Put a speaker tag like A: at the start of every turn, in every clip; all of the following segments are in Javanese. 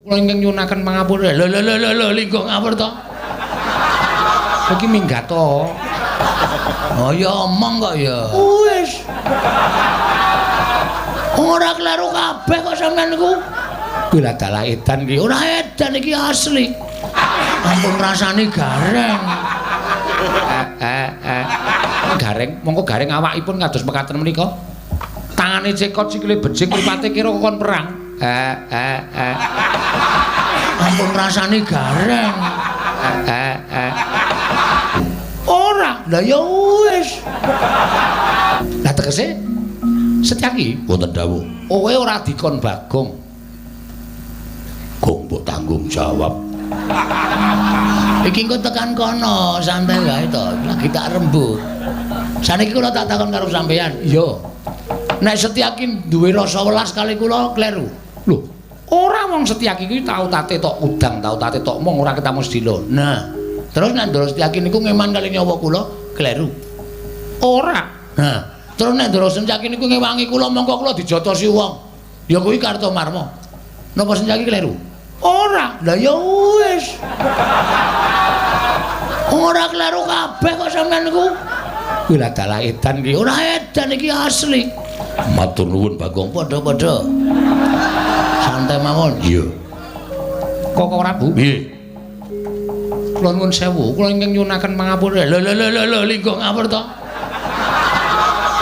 A: Kula ingkang nyuwunaken pangapura. Lho lho lho lho lho linggo ngawur to. Iki minggat to.
B: Oh ya omong kok ya.
A: Wis. Ora kleru kabeh kok sampean niku. Kuwi lah dalah edan iki. Ora edan iki asli.
B: Ampun rasane gareng.
A: Gareng, mongko gareng awakipun kados mekaten menika. Tangane cekot, sikile bejing, mripate kira kon perang.
B: Ampun rasane gareng.
A: Ora,
B: Lah ya wis.
A: Lah tegese Setyaki wonten dawuh. Kowe ora dikon Bagong. Gong mbok tanggung jawab.
B: Iki engko tekan kono, santai wae to. Lagi tak rembug. Saniki kula tak takon karo sampean.
A: Iya. Nek Setyaki duwe rasa welas kali kula kleru. Lho, ora wong Setyaki kuwi tau tate tok udang, tau tate tok mong ora ketemu sedilo.
B: Nah, terus nek Ndara Setyaki niku ngeman kali nyawa kula kleru.
A: Ora.
B: Nah, terus nek Ndara Setyaki niku ngewangi kula mongko kula dijotosi wong. Ya kuwi Kartomarma. Napa Setyaki kleru?
A: Ora.
B: Lah ya wis. Ora kleru kabeh kok sampean niku.
A: Kuwi lah dalah edan iki.
B: Ora edan iki asli.
A: Matur nuwun Bagong.
B: Padha-padha. Santai mawon.
A: Iya. Koko Prabu. Nggih. Kula nuwun sewu, kula ingkang nyuwunaken pangapura.
B: Lho lho lho lho lho linggo ngawur to.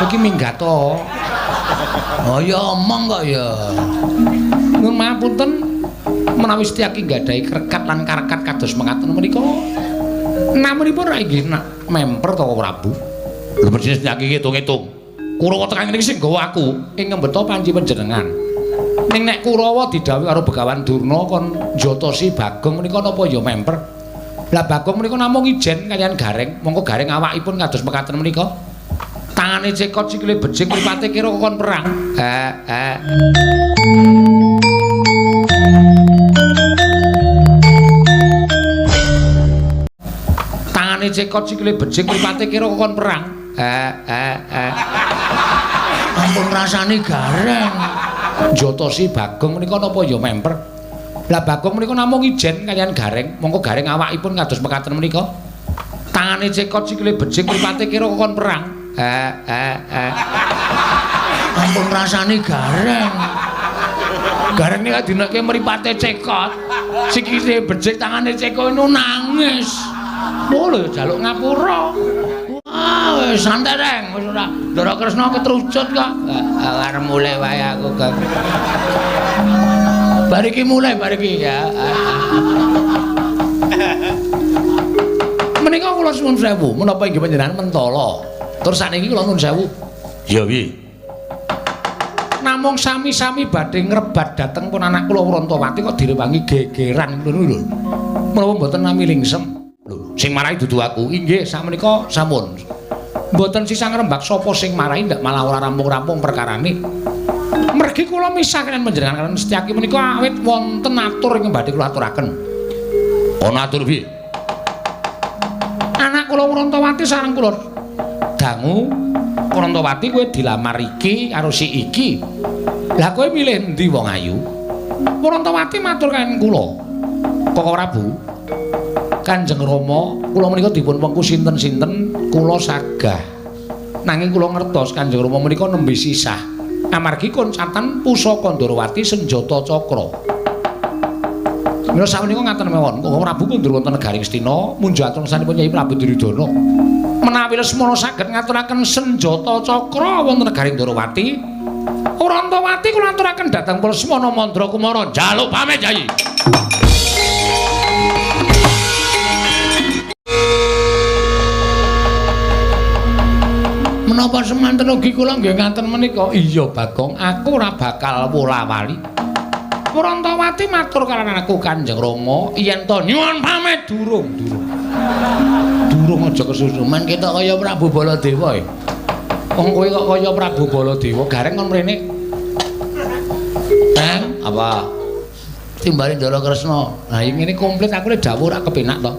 A: Iki minggat to.
B: Oh ya omong kok ya.
A: Nuwun mapunten menawi Setyaki nggadahi krekat lan karekat kados mekaten menika. Namunipun ra inggih memper to Prabu. Lho mesti Setyaki ngitung-ngitung. Kurawa tekan ngene iki sing gawa aku ing ngembeta panci panjenengan. Ning nek Kurawa didhawuhi karo Begawan Durna kon njotosi Bagong menika napa ya memper. Lah Bagong menika namung ijen kaliyan Gareng, mongko Gareng awakipun kados mekaten menika. Tangane cekot, sikile bejing, mripate kira kon perang. Tangane cekot, sikile bejing, mripate kira kon perang.
B: Ampun rasane gareng.
A: Njotosi Bagong menika napa ya memper. Lah Bagong menika namung ijen kaliyan Gareng, mongko Gareng awakipun kados mekaten menika. Tangane cekot, sikile bejing, mripate kira kon perang.
B: Ampun rasane gareng.
A: Gareng nika dineke mripate cekot, sikile becik, tangane cekot nu nangis. Oh lho jaluk ngapura.
B: Wah, wis santai reng, wis ora. Ndara Kresna ketrucut kok. Arep mulih wae aku, Kang. Bar iki mulih, bar iki ya.
A: Menika kula suwun sewu, menapa inggih panjenengan mentala. Terus sakniki kula nuwun sewu. Ya piye? Namung sami-sami badhe ngrebat dhateng pun anak kula Wrontowati kok direwangi gegeran ngono lho. Menapa mboten nami lingsem? Lho, sing marai dudu aku. Inggih, sakmenika sampun. Mboten sisah ngrembak sapa sing marai ndak malah ora rampung-rampung perkarane. Mergi kula misah kaliyan panjenengan kaliyan Setyaki menika awit wonten atur ingkang badhe kula aturaken. Ana atur piye? Anak kula Wrontowati sareng kula dangu Wrontowati kowe dilamar iki karo si iki. Lah kowe milih endi wong ayu? Wrontowati matur kaliyan kula. Koko Prabu, Kanjeng Rama, kula menika dipun wengku sinten-sinten kula sagah. Nanging kula ngertos Kanjeng Rama menika nembe sisah. Amargi koncatan pusaka Ndorowati senjata cakra. Mila sakmenika ngaten mawon, Koko Prabu kundur wonten negari Ngastina munjuk atur sanipun Kyai Prabu Duryudana. Menawi Lesmana saged ngaturaken senjata cakra wonten negari Ndorowati, Wrontowati kula aturaken dhateng Lesmana Mandra Kumara njaluk pamit Kyai.
B: Menapa semanten ugi kula nggih ngaten menika?
A: Iya Bagong, aku ora bakal wola-wali. Wrontowati matur kaliyan aku Kanjeng Rama yen to nyuwun pamit durung durung. Durung aja kesusu
B: men ketok kaya Prabu Baladewa e.
A: Wong kowe kok kaya Prabu Baladewa, gareng kon mrene.
B: Teng, apa? Timbali Ndara Kresna.
A: Lah ngene komplit aku lek dawuh ora kepenak to.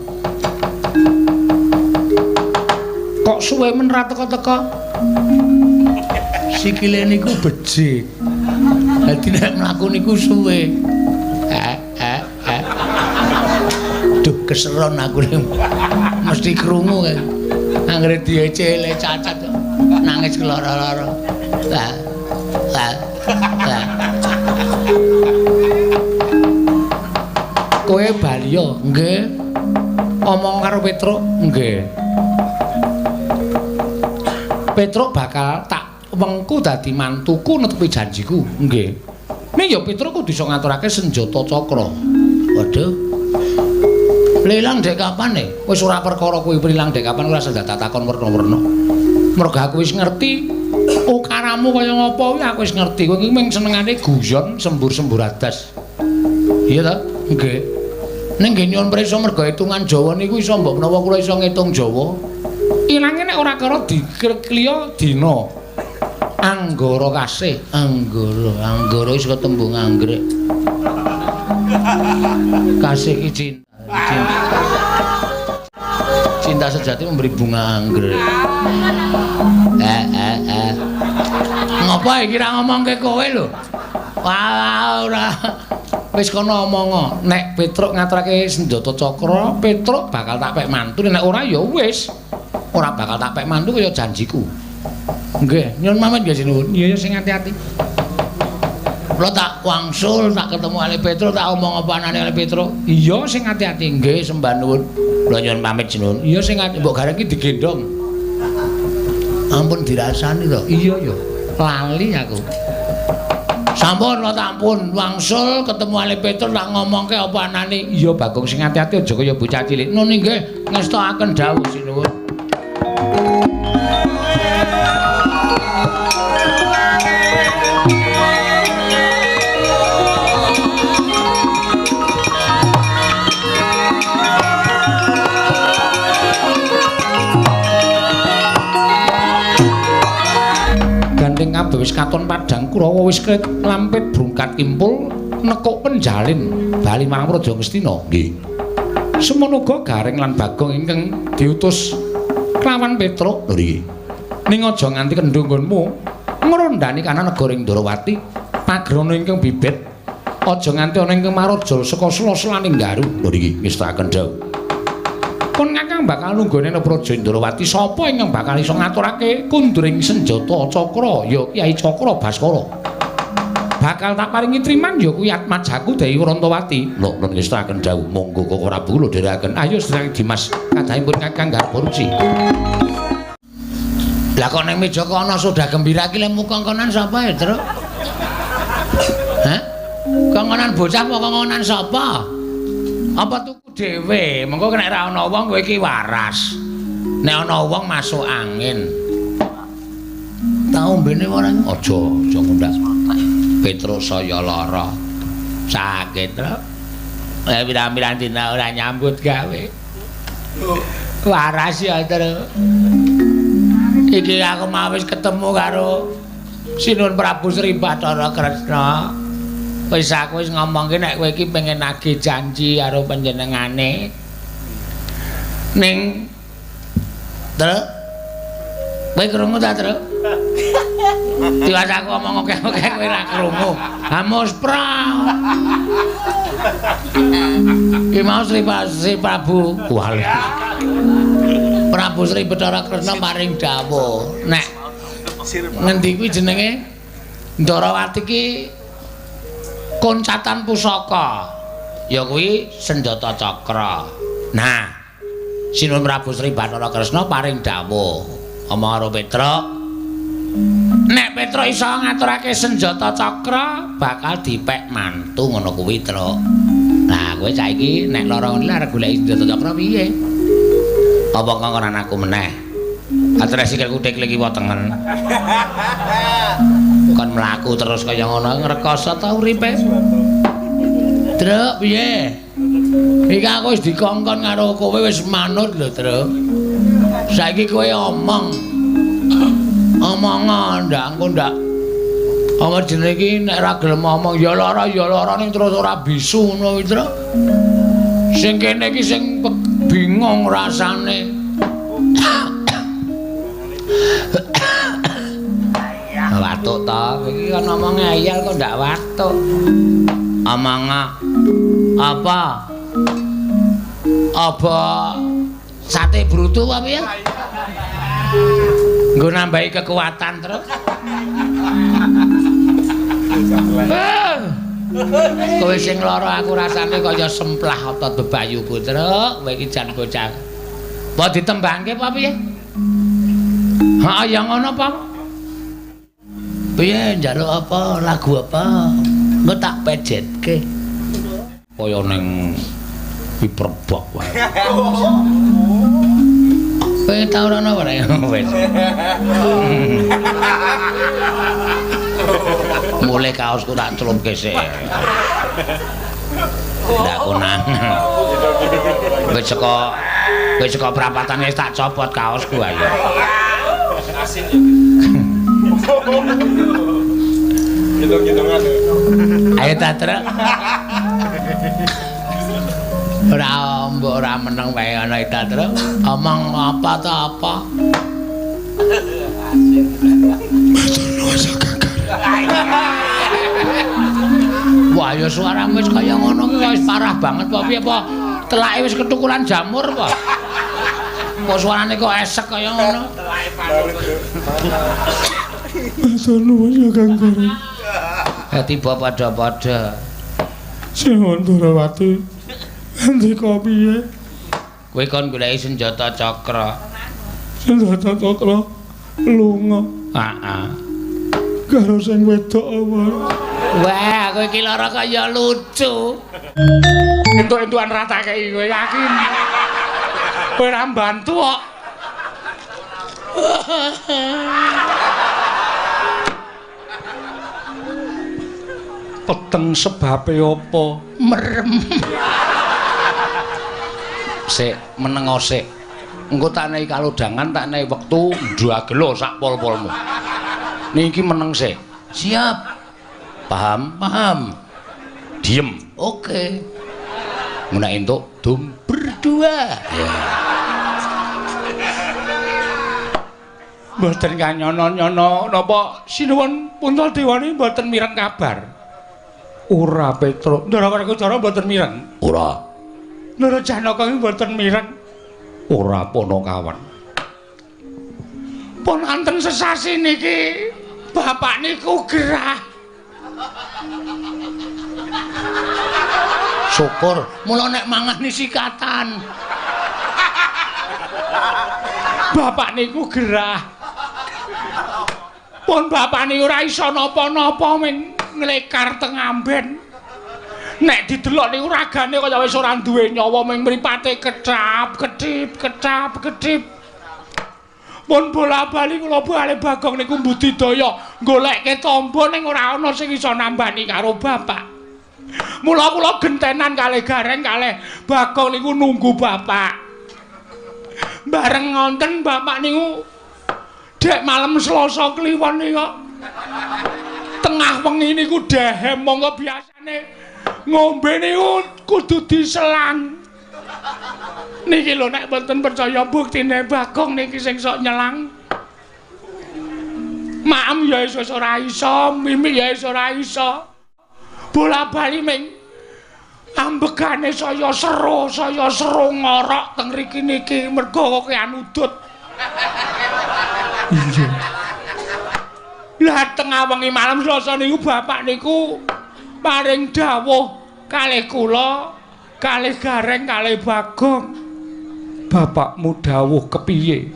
A: Kok suwe men ra teka-teka?
B: Sikile niku becik. Dadi nek mlaku niku suwe. Duh keseron aku mesti krungu kae. Anggere diecele cacat nangis keloro-loro. Lah. Lah. Lah.
A: Kowe baliya, nggih. Omong karo Petruk, nggih. Petruk bakal tak wengku dadi mantuku netepi janjiku, nggih. Ning ya Petruk kudu iso ngaturake senjata cakra.
B: Waduh. Lilang dek kapan e?
A: Wis ora perkara kuwi lilang dek kapan ora usah takon werna-werna. Mergo aku wis ngerti ukaramu kaya ngapa kuwi aku wis ngerti. Kowe iki mung senengane guyon sembur-sembur adas. Iya ta? Nggih.
B: Ning nggih nyuwun prisa mergo hitungan Jawa niku iso mbok menawa kula iso ngitung Jawa.
A: Ilange nek ora karo dikliya dina. Anggara kasih,
B: anggara, anggara wis ketembung anggrek. Kasih ki cinta. Cinta. Cinta sejati memberi bunga anggrek. Ngopo iki ra ngomongke kowe lho? Wah, ora.
A: Wis kono omong, nek Petruk ngaturake senjata cakra, Petruk bakal tak pek mantu, nek ora ya wis. Ora bakal tak pek mantu kaya janjiku.
B: Nggih, nyuwun pamit nggih sinuwun.
A: Iya ya sing ati-ati.
B: Kula tak wangsul, tak ketemu Ale Petruk, tak omong apa anane Ale Petruk.
A: Iya sing ati-ati.
B: Nggih, sembah nuwun. Kula nyuwun pamit sinuwun.
A: Iya sing ati, mbok gareng iki digendhong.
B: Ampun dirasani to.
A: Iya ya, lali aku.
B: Sampun kula tampun wangsul ketemu Ale Petruk tak ngomongke apa anane.
A: Iya Bagong sing ati-ati aja kaya bocah cilik.
B: Nun nggih ngestokaken dawuh sinuwun.
A: Gandeng kabeh wis katon padhang Kurawa wis kret lampit brungkat kimpul nekuk penjalin bali marang Praja Ngastina. Nggih. Semono uga Gareng lan Bagong ingkang diutus kelawan Petruk. Lho iki. Ning aja nganti kendho nggonmu ngrondani kana negara Ndrawati pagrana ingkang bibit aja nganti ana ingkang maraja saka sela-selaning garu. Lho iki ngestakaken dawuh. Kon kakang bakal nunggone nang Praja Ndrawati sapa ingkang bakal iso ngaturake kunduring senjata cakra ya Kyai Cakra Baskara. Bakal tak paringi triman ya kuwi atmajaku Dewi Wrantawati. Lho nun ngestakaken dawuh monggo Koko Prabu kula dherekaken. Ayo sedherek Dimas kadhahipun kakang garba ruci.
B: Lah kok ning meja kono soda gembira iki lemu kongkonan sapa ya, Truk? Hah? Kongkonan bocah apa kongkonan sapa? Apa tuku dhewe? Mengko nek ora ana wong kowe iki waras. Nek ana wong masuk angin. Tau ombene ora?
A: Aja, aja ngundak. Petruk saya lara.
B: Sakit, Truk. Lah pirang-pirang dina ora nyambut gawe. Waras ya, Truk. Iki aku mau wis ketemu karo Sinuwun Prabu Sri Bathara Kresna. Wis aku wis ngomongke nek kowe iki pengen nagih janji karo panjenengane. Ning Truk. Kowe krungu ta, Truk? Tiwas aku ngomong oke-oke kowe ora krungu. Hamus pra. Ki mau Sri Prabu.
A: Wah.
B: Prabu Sri Bathara Kresna paring dawuh nek ngendi kuwi jenenge Ndrawati ki koncatan pusaka ya kuwi senjata cakra. Nah, Sinuwun Prabu Sri Bathara Kresna paring dawuh omong karo Petruk, nek Petruk iso ngaturake senjata cakra bakal dipek mantu ngono kuwi, Truk. Nah, kowe saiki nek lara ngene arep goleki senjata cakra piye? Apa kongkonan aku meneh? Atres sikilku teklik kiwa tengen. Kon mlaku terus kaya ngono ngrekoso ta uripe? Truk piye? Iki aku wis dikongkon karo kowe wis manut lho, Truk. Saiki kowe omong. Omong ndak engko ndak. Apa jenenge iki nek ora gelem omong ya lara ning terus ora bisu ngono kuwi, Truk. Sing kene iki sing bingung rasane. Watuk ta, iki kan ngomong ngeyel kok ndak watuk. Omong apa? Apa sate brutu apa piye? Nggo nambahi kekuatan terus. Kowe sing lara aku rasane kaya semplah otot bebayuku, Truk. Kowe iki jan bocah. Apa ditembangke apa piye? Heeh, ya ngono apa? Piye njaluk apa, lagu apa? Engko tak pejetke.
A: Kaya ning piperbok wae.
B: Kowe tau ora ana ora?
A: Wis. Mulai kaosku tak celupke sik. Ndak konang. Wis saka prapatan wis tak copot kaosku ayo.
C: Asin ya. Gitu-gitungan.
B: Ayo ta, Truk. Ora mbok ora meneng wae ana ta, Truk. Omong apa ta apa? Wah, ya suaramu wis kaya ngono ki wis parah banget apa piye apa? Telake wis ketukulan jamur apa? Kok suarane kok esek kaya ngono?
C: Telake panut.
D: Matur nuwun ya Kang Guru.
B: Tiba padha-padha.
D: Sinuwun Ndorowati. Ngendika piye?
B: Kowe kon goleki senjata cakra.
D: Senjata cakra lunga.
B: Heeh.
D: Karo sing wedok apa?
B: Wah, kowe iki lara kaya lucu.
A: Entuk-entukan ra tak kei kowe yakin. Kowe ora mbantu kok. Peteng sebabe apa?
B: Merem.
A: Sik, menengo sik. Engko tak nehi kalodhangan, tak nehi wektu ndagelo sak pol-polmu. Niki meneng sik.
B: Siap.
A: Paham?
B: Paham.
A: Diem.
B: Oke.
A: Nek entuk dum
B: berdua.
A: Ya. Mboten kanyono-nyono napa sinuwun Puntadewa mboten mireng kabar. Ora Petruk. Ndara Werkudara mboten mireng. Ora. Ndara Janaka mboten mireng. Ora Panakawan. Pun anten sesasi niki bapak niku gerah.
B: Syukur mula nek mangan sikatan.
A: Bapak niku gerah. Pun bapak niku ora iso napa-napa ming nglekar teng amben. Nek didelok niku ragane kaya wis ora duwe nyawa ming mripate kecap ketip kecap ketip. Pun bola-bali kula bali Bagong niku mbudidaya golekke tamba ning ora ana sing iso nambani karo bapak. Mula kula gentenan kalih Gareng kalih Bagong niku nunggu bapak. Bareng ngonten bapak niku dek malem Selasa Kliwon niku tengah wengi niku dehem monggo biasane ngombe niku kudu diselang. Niki lho nek mboten percaya buktine Bagong niki sing sok nyelang. Maem ya wis ora iso, mimik ya wis ora iso. Bola-bali ming ambegane saya seru ngorok teng mriki niki mergo kokean udut. Iya. Lah tengah wengi malam Selasa niku bapak niku paring dawuh kalih kula, kalih Gareng, kalih Bagong. Bapakmu dawuh kepiye?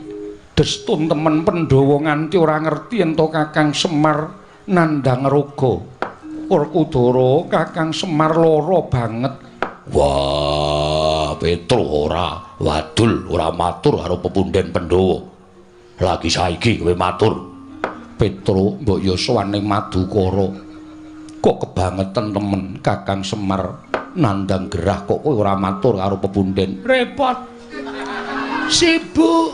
A: Destun temen Pandhawa nganti ora ngerti ento Kakang Semar nandhang raga. Werkudara Kakang Semar lara banget. Wah, Petruk ora wadul, ora matur karo pepunden Pandhawa. Lagi saiki kowe matur. Petruk mbok ya sowan ning Madukara. Kok kebangetan temen Kakang Semar nandhang gerah kok kowe ora matur karo pepunden. Repot. Sibuk.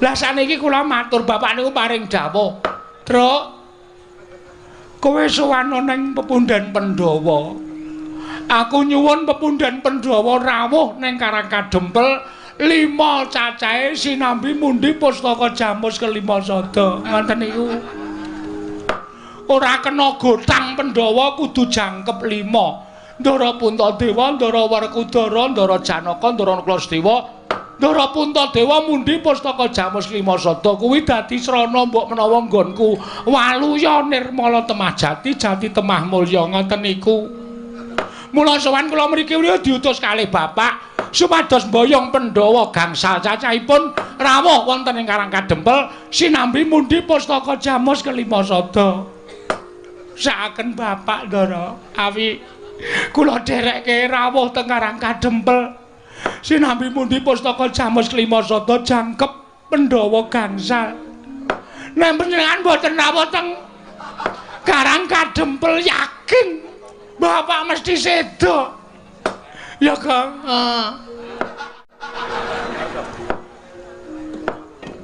A: Lah saniki kula matur bapak niku paring dawuh. Truk, kowe sowan ning pepunden Pandhawa. Aku nyuwun pepunden Pandhawa rawuh ning Karang Kadempel 5 cacahe sinambi mundi pustaka jamus kelima sada. Ngoten niku. Ora kena gotang Pandhawa kudu jangkep 5. Ndara Puntadewa, Ndara Werkudara, Ndara Janaka, Ndara Nakula Sadewa, Ndara Puntadewa mundi pustaka Jamus Klima Sada kuwi dadi srana mbok menawa nggonku waluya nirmala temah jati, jati temah mulya ngoten niku. Mula sowan kula mriki diutus kalih bapak supados mboyong Pandhawa gangsal cacahipun rawuh wonten ing Karang Kadempel sinambi mundi pustaka Jamus Kelima Sada. Sakaken bapak Ndara, awi kula dherekke rawuh teng Karang Kadempel sinambi mundi pustaka Jamus Kelima Sada jangkep Pandhawa gangsal. Nek panjenengan mboten rawuh teng Karang Kadempel yakin bapak mesti sedo. Ya, Kang.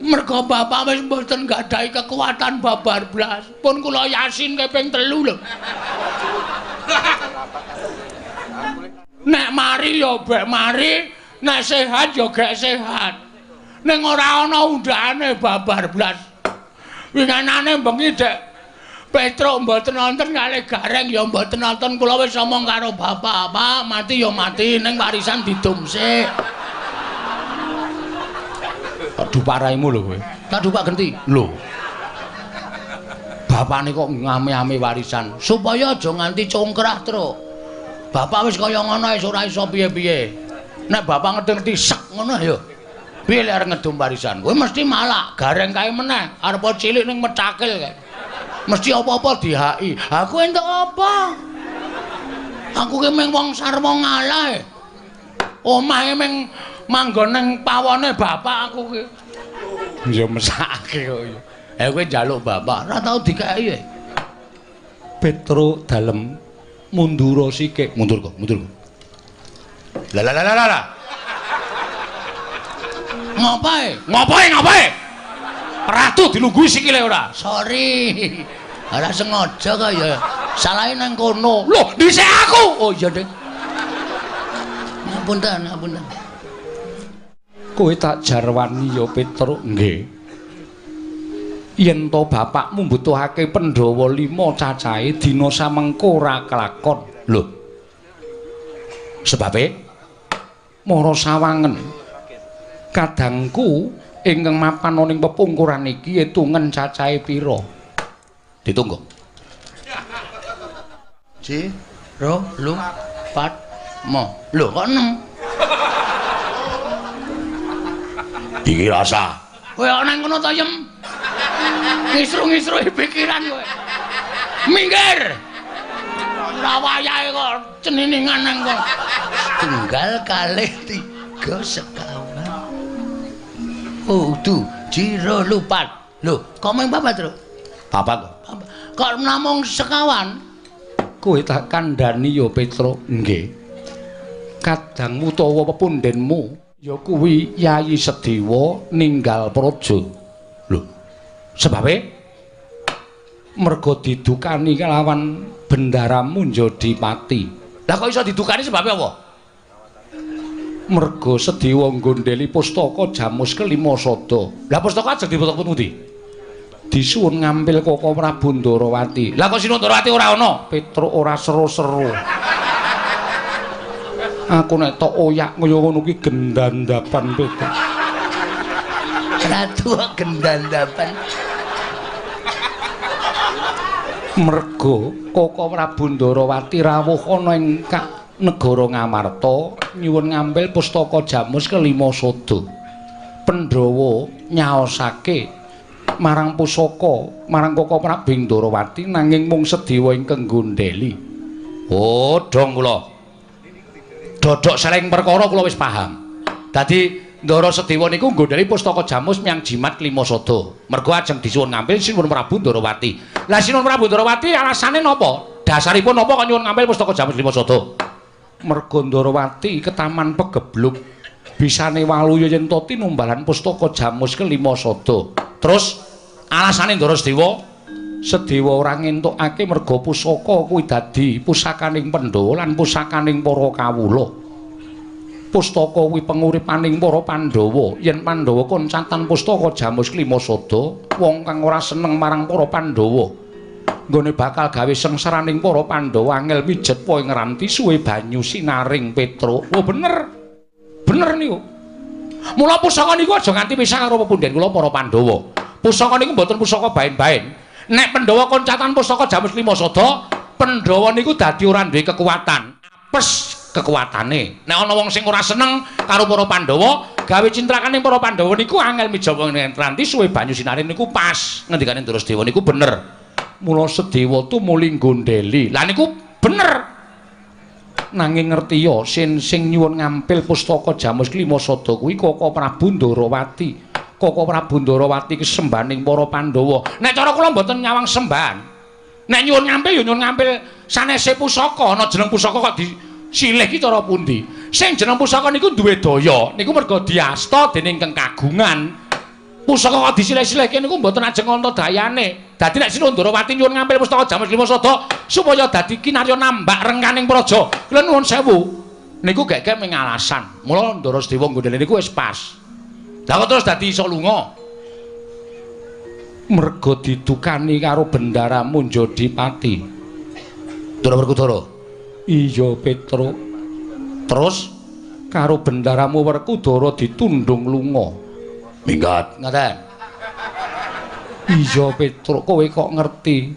B: Mergo bapak wis mboten gadahi kekuatan babar blas. Pun kula yasin ping 3 lho. Nek mari ya bek mari, nek sehat ya gek sehat. Ning ora ana undhane babar blas. Winganane bengi dek Petruk mboten nonton kalih Gareng ya mboten nonton, kula wis omong karo bapak, Pak, mati ya mati ning warisan didum sik.
A: Kok duparaimu lho kowe.
B: Tak dupak genti.
A: Lho. Bapakne kok ngame-ame warisan
B: supaya aja nganti congkrah, Truk. Bapak wis kaya ngono wis ora iso piye-piye. Nek bapak ngerti-ngerti sek ngono ya. Piye lek arep ngedum warisan? Kowe mesti malak, Gareng kae meneh, arep cilik ning mecakil kae. Mesti apa-apa dihaki. Aku entuk apa? Aku ki mung wong sarwa ngalah. Omahe mung manggon ning pawone bapak aku ki.
A: Ya mesakake kok ya.
B: Eh kowe njaluk bapak, ora tau dikeki.
A: Petruk dalem mundura sikik. Mundur kok, mundur kok. Lah lah lah lah.
B: Ngopae?
A: Ngopae, ngopae? Ratu dilungguhi sikile ora?
B: Sorry. Ora sengaja kok ya. Salahe nang kono.
A: Loh, dhisik aku.
B: Oh iya, Dik. Ngapunten, ngapunten.
A: Kowe tak jarwani ya, Petruk. Nggih. Yen to bapakmu mbutuhake Pandhawa 5 cacahe dina samengko ora kelakon. Lho. Sebabe mara sawangen. Kadangku ingkang mapan ning pepungkuran iki etungen cacahe pira? Ditunggu.
B: 1 2 3 4 5. Lho kok 6?
A: Iki rasa.
B: Kowe kok nang kono to, Yem? Ngisru-ngisruhi pikiran kowe. Minggir. Ora wayahe kok ceniningan nang kono. Tunggal kalih 3 sekawan. Oh, du, jiro lupat. Lho, kok mung papat, Truk?
A: Papat.
B: Kok namung sekawan?
A: Kowe tak kandhani ya, Petruk. Nggih. Kadangmu utawa pepundhenmu ya kuwi Yayi Sedewa ninggal praja. Lho. Sebabe mergo didukani kelawan bendaramu Njodipati.
B: Lah kok iso didukani sebabe apa?
A: Mergo Sedewa nggondheli pustaka Jamus Kelima Sada. Lah pustaka ajeng dibetok pundi? Disuwun ngampil Koko Prabu Ndarawati.
B: Lah kok Sinuwun Ndarawati ora ana?
A: Petruk ora seru-seru. Aku nek tok oyak kaya ngono ki gendandapan Petruk.
B: Ratu gendandapan.
A: Mergo Koko Prabu Ndarawati rawuh ana ing negara Ngamarta nyuwun ngambil pustaka Jamus Kelima Sada. Pandhawa nyaosake marang pusaka marang Koko Prabu Ndarawati nanging mung Sedewa ingkang nggondheli.
B: Oh, dong kula. Dodok seleng perkara kula wis paham. Dadi Ndara Sedewa niku nggondheli pustaka Jamus miyang Jimat Kelima Sada. Mergo ajeng disuwun ngambil Sinuwun Prabu Ndarawati. Lah Sinuwun Prabu Ndarawati alasane napa? Dasaripun napa kok nyuwun ngambil pustaka Jamus Kelima Sada?
A: Mergo Ndarawati ketaman pegebluk bisane waluya yen to tinumbalan pustaka Jamus Kelima Sada.
B: Terus alasane Ndara Sedewa,
A: Sedewa ora ngentukake merga pusaka kuwi dadi pusakaning Pandhawa lan pusakaning para kawula. Pustaka kuwi penguripaning para Pandhawa. Yen Pandhawa koncatan pustaka Jamus Kelima Sada, wong kang ora seneng marang para Pandhawa Nggone bakal gawe sengsaraning para Pandhawa angel mijet po ing ranti suwe banyu sinaring Petruk. Oh bener. Bener niku. Mula pusaka niku aja nganti pisah karo pepunden kula para Pandhawa. Pusaka niku mboten pusaka baen-baen. Nek Pandhawa koncatan pusaka Jamus Lima Sada, Pandhawa niku dadi ora duwe kekuatan. Apes kekuatane. Nek ana wong sing ora seneng karo para Pandhawa, gawe cintrakaning para Pandhawa niku angel mijawa ing ranti suwe banyu sinaring niku pas. Ngendikane Ndara Sedewa niku bener. Mula Sedewa tumuli nggondheli. Lah niku bener. Nanging ngerti ya sing nyuwun ngampil pustaka Jamus Klima Sada kuwi Koko Prabu Ndarawati. Koko Prabu Ndarawati ki sembaning para Pandhawa. Nek cara kula mboten nyawang sembahan. Nek nyuwun ngampil ya nyuwun ngampil sanese pusaka. Ana jeneng pusaka kok disilih ki cara pundi? Sing jeneng pusaka niku duwe daya. Niku merga diasta dening keng kagungan. Pusaka kok disilih-silihke niku mboten ajeng ana dayane. Dadi nek Sri Ndarawati nyuwun ngampil pustaka Jamus Lima Sada supaya dadi kinarya nambak rengkaning praja. Kula nuwun sewu. Niku gek-gek mung alasan. Mula Ndara Sedewa nggondheli niku wis pas. Lah kok terus dadi iso lunga? Merga didukani karo Bendara Munjadipati. Ndara Werkudara. Iya, Petruk. Terus karo bendaramu Werkudara ditundung lunga. Minggat ngaten. Iya Petruk, kowe kok ngerti?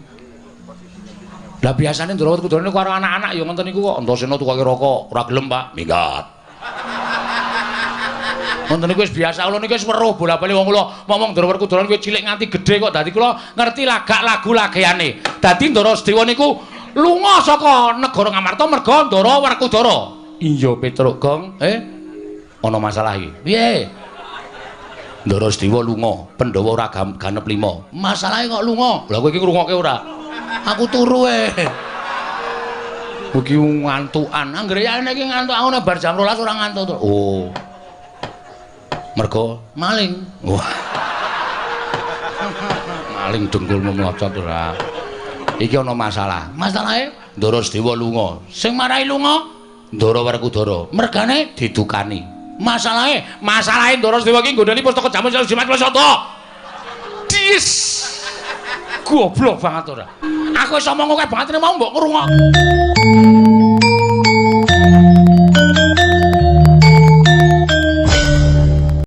A: Lah biasane Ndara Werkudara niku karo anak-anak ya ngoten niku kok. Antasena tukoke rokok, ora gelem, Pak. Minggat. Ngoten niku wis biasa, kula niku wis weruh bola-bali wong kula ngomong Ndara Werkudara niku cilik nganti gedhe kok dadi kula ngerti lagak lagu lageane. Dadi Ndara Sedewa niku lunga saka negara Ngamarta merga Ndara Werkudara. Iya Petruk, Gong. Ana masalah iki. Piye? Ndara Sedewa lunga, Pandhawa ora ganep 5.
B: Masalahe kok lunga?
A: Lah kowe iki ngrungokke ora?
B: Aku turu e.
A: Kowe iki ngantukan.
B: Anggere yane iki ngantuk aku nek bar jam 12 ora ngantuk to.
A: Oh. Mergo
B: maling.
A: Wah. Maling dengkulmu mlocot ora. Iki ana masalah.
B: Masalahe
A: Ndara Sedewa lunga.
B: Sing marai lunga
A: Ndara Werkudara.
B: Mergane
A: didukani.
B: Masalahe,
A: masalahe Ndara Sedewa iki nggondheli pustaka Jamus Jimat Sada. Dis. Goblok banget ora. Aku wis omong akeh banget mau mbok ngrungok.